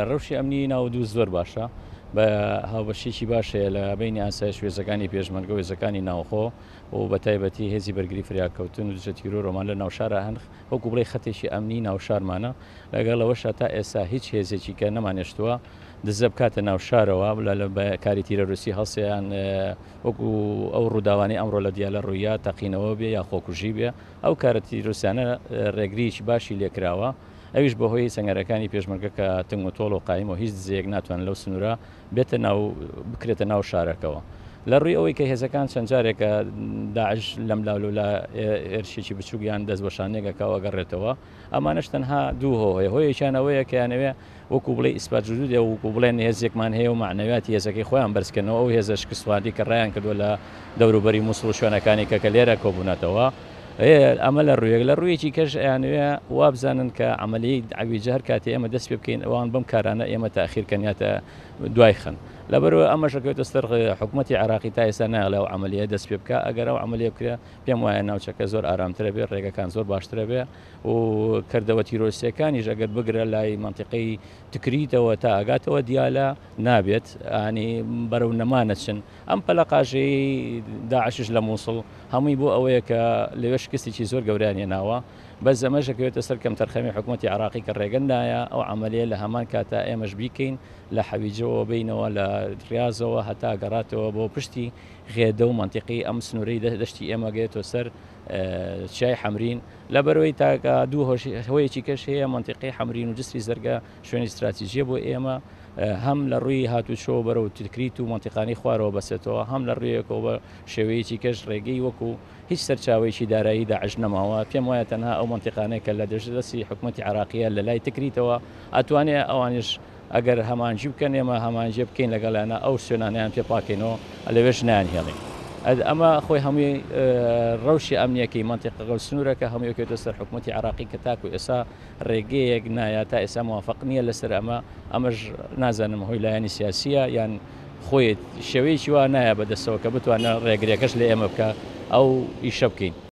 ڕەوشی ئەمنیی ناو دووز زۆر باشە، بە هاوبەشییەکی باش هەیە لە بەینی ئاسایش و هێزەکانی پێشمەرگە و هێزەکانی ناوخۆ و بە تایبەتی هێزی بەرگری فریاکەوتن و دژە تیرۆر ئەمان لە ناوشارا هەن وەکو بڵێی خەتێکی ئەمنیی ناوشارمانە، لەگەڵ ئەوەشا تا ئێستا هیچ هێزێکی کە نەمانێشتووە دزە بکاتە ناو شارەوە بە کاری تیرۆریستی هەڵسێ یان وەکو ئەو ڕووداوانەی ئەمڕۆ لە دیالە ڕوویا تەقینەوە بێ یا خۆکوژی بێ ئەو کارە تیرۆریستیانە ڕێگریی باشی لێکراوە. ئەویش بەهۆی سەنگەرەکانی پێشمەرگە کە تنگ و تۆڵ و قایمە و هیچ دزەیەک ناتوانێت لەو سنوورە بێتە ناو بکرێتە ناو شارەکەوە. لە ڕووی ئەوەی کە هێزەکان چەند جارێکە داعش لەم لاو لەولا هێرشێکی بچووک یان دەستوەشانێک ئەکا و ئەگەڕێتەوە، ئەمانەش تەنها دوو هۆ هەیە، هۆیەکیان ئەوەیە کە یانەوێ وەکو بڵێی ئیسپات جدودێ و وەکو بڵێن هێزێکمان هەیە و مەعنەویاتی هێزەکەی خۆیان بەرز کەنەوە، ئەو هێزە شکستخواردی کە ڕایان کردووە لە دەوروبەری موسڵ و شوێنەکانی کە کە لێرە کۆبوونەتەوە. ئەمە لە ڕوویەک، لە ڕوویەکی کەش ئەیانەوێ وابزانن کە عەمەلیەی عەویجە هەر کاتێ ئێمە دەست پێ بکەین ئەوان بەم کارانە ئێمە تاخیر کەن یا دوای خەن. لەبەرئەوە ئەمەش ئەکەوێتە سەر حکومەتی عێراقی تا ئێستا نایەڵێ ئەو عەمەلیە دەست پێ بکا، ئەگەر ئەو عەمەلیە بکرێ پێم وایە ناوچەکە زۆر ئارامترە بێ، ڕێگەکان زۆر باشترە بێ و کردەوە تیرۆریستیەکانیش ئەگەر بگرە لای مەنتیقەی تکریتەوە تا ئەگاتەوە دیالە نابێت یانی بەرەو نەمان ئەچن. ئەم پەلەقاژەیەی داعشیش لە موسڵ هەمووی بۆ ئەوەیە کە لەوێ شکستێکی زۆر گەورەیان هێناوە، بەس ئەمەش ئەکەوێتە سەر کەمتەرخەمی حکومەتی عێراقی کە ڕێگە نایە ئەو عەمەلیە لە هەمان کاتا ئێمەش بیکەین لە حەویجەوە بینەوە لە ڕیازەوە هەتا گەڕاتەوە بۆ پشتی غێدە و مەنتیقی ئەم سنوورەی دەشتی ئێمە گەێتەوە سەر چیای حەمرین لەبەرەوەی تاکە دوو هۆیەکی کەش هەیە مەنتیقی حەمرین و جسری زەرگە شوێنی ستراتیژیە بۆ ئێمە هەم لە ڕووی هاتوچۆ بەرەو تکریت و مەنتیقانی خوارەوە بەسێتەوە، هەم لە ڕوویەکەوە بە شێوەیەکی کەش ڕێگەی وەکو هیچ سەرچاوەیەکی دارایی داعش نەماوە، پێم وایە تەنها ئەو مەنتیقانەی کە لە دەستی حکومەتی عێراقیە لە لای تکریتەوە ئەتوانێ ئەوانیش ئەگەر هەمانجی بکەن ئێمە هەمانجێ بکەین لەگەڵیانە ئەو شوێنانەیان پێ پاکەینەوە لەوێش نایانهێڵین. ئەمە خۆی هەمووی ڕەوشی ئەمنیەکەی مەنتیقەکە و سنوورەکە هەمووی ئەکەوێتە سەر حکومەتی عێراقی کە تاکو ئێستا ڕێگەیەک نایە تا ئێستا موافق نییە لەسەر ئەمە، ئەمەش نازانم هۆی لایەنی سیاسییە یان خۆی شێوەیەکی وا نایە بەدەستەوە کە بتوانێت ڕێگریەکەش لە ئێمە بکە ئەو ئیشە بکەین.